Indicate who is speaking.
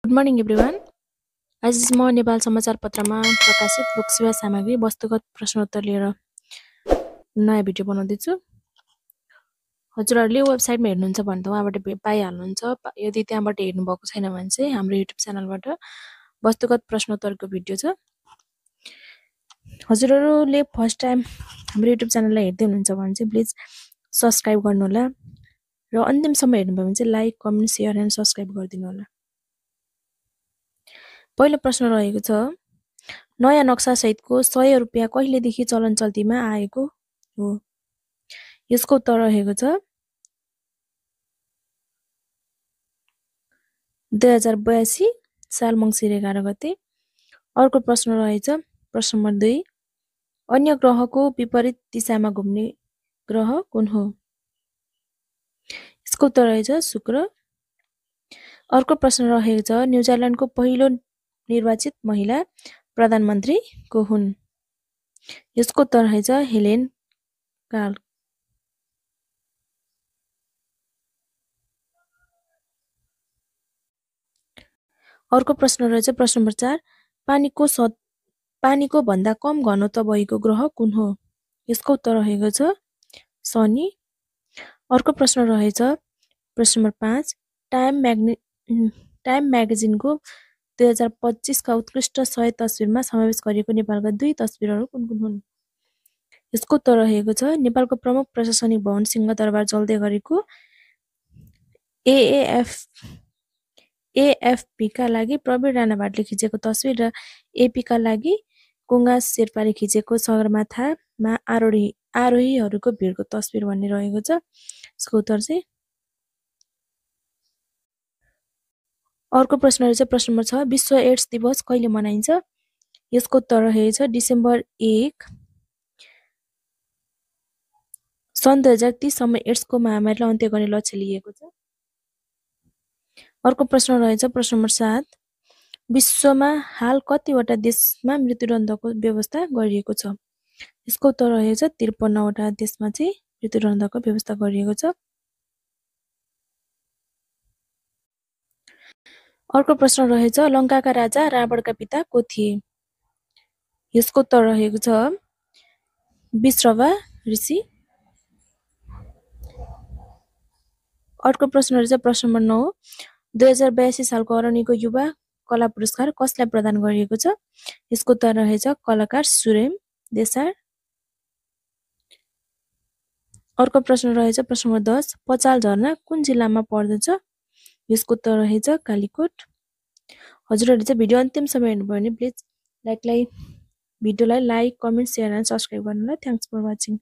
Speaker 1: Good morning everyone. आज म नेपाल समाचार पत्रमा प्रकाशित लोकसेवा सामग्री वस्तुगत प्रश्नोत्तर लिएर नयाँ भिडियो बनाउँदैछु। हजुरहरूले वेबसाइटमा हेर्नुहुन्छ भने त उहाँबाट पाइहाल्नुहुन्छ। यदि त्यहाँबाट हेर्नुभएको छैन भने चाहिँ हाम्रो युट्युब च्यानलबाट वस्तुगत प्रश्नोत्तरको भिडियो छ। हजुरहरूले फर्स्ट टाइम हाम्रो युट्युब च्यानललाई हेर्दै हुनुहुन्छ भने चाहिँ प्लिज सब्सक्राइब गर्नुहोला र अन्तिमसम्म हेर्नुभयो भने चाहिँ like, comment, share and subscribe गरिदिनु होला। पहिलो प्रश्न रहेको छ, नयाँ नक्सा सहितको 100 रुपियाँ कहिलेदेखि चलन चल्तीमा आएको हो? यसको उत्तर रहेको छ 2082 साल मङ्सिर 11 गते। अर्को प्रश्न रहेछ प्रश्न नम्बर 2, अन्य ग्रहको विपरीत दिशामा घुम्ने ग्रह कुन हो? यसको उत्तर रहेछ शुक्र। अर्को प्रश्न रहेको छ, न्युजिल्यान्डको पहिलो निर्वाचित महिला प्रधानमन्त्री को हुन्? यसको उत्तर रहेछ हेलेन कार्ल। अर्को प्रश्न रहेछ प्रश्न नम्बर 4, पानीको भन्दा कम घनत्व भएको ग्रह कुन हो? यसको उत्तर रहेको छ शनि। अर्को प्रश्न रहेछ प्रश्न नम्बर 5, टाइम म्यागजिनको 2025 का उत्कृष्ट 100 तस्बिरमा समावेश गरिएको नेपालका 2 तस्बिरहरू कुन कुन हुन्? यसको उत्तर रहेको छ नेपालको प्रमुख प्रशासनिक भवन सिंहदरबार चल्दै गरेको एएफपी का लागि प्रवीण राणा भाटले खिचेको तस्बिर र एपी का लागि कुङ्गा शेर्पाले खिचेको सगरमाथामा आरोहीहरूको भिडको तस्बिर भन्ने रहेको छ। यसको उत्तर चाहिँ अर्को प्रश्न रहेछ प्रश्न नम्बर 6, विश्व एड्स दिवस कहिले मनाइन्छ? यसको उत्तर रहेछ डिसेम्बर 1। सन् 2030 सम्म एड्सको महामारीलाई अन्त्य गर्ने लक्ष्य लिएको छ। अर्को प्रश्न रहेछ प्रश्न नम्बर 7, विश्वमा हाल कतिवटा देशमा मृत्युदण्डको व्यवस्था गरिएको छ? यसको उत्तर रहेछ 53 वटा देशमा चाहिँ मृत्युदण्डको व्यवस्था गरिएको छ। अर्को प्रश्न रहेछ लङ्काका राजा रावणका पिता को थिए? यसको उत्तर रहेको छ विश्रवा ऋषि। अर्को प्रश्न रहेछ प्रश्न नम्बर 9, 2082 सालको अरणीको युवा कला पुरस्कार कसलाई प्रदान गरिएको छ? यसको उत्तर रहेछ कलाकार सुरेम देसार। अर्को प्रश्न रहेछ प्रश्न नम्बर 10, पचाल झरना कुन जिल्लामा पर्दछ? यसको उत्तर रहेछ कालीकोट। हजुरहरूले चाहिँ भिडियो अन्तिमसम्म हेर्नुभयो भने प्लिज भिडियोलाई like, comment, share and subscribe गर्नुहोला। Thanks for watching.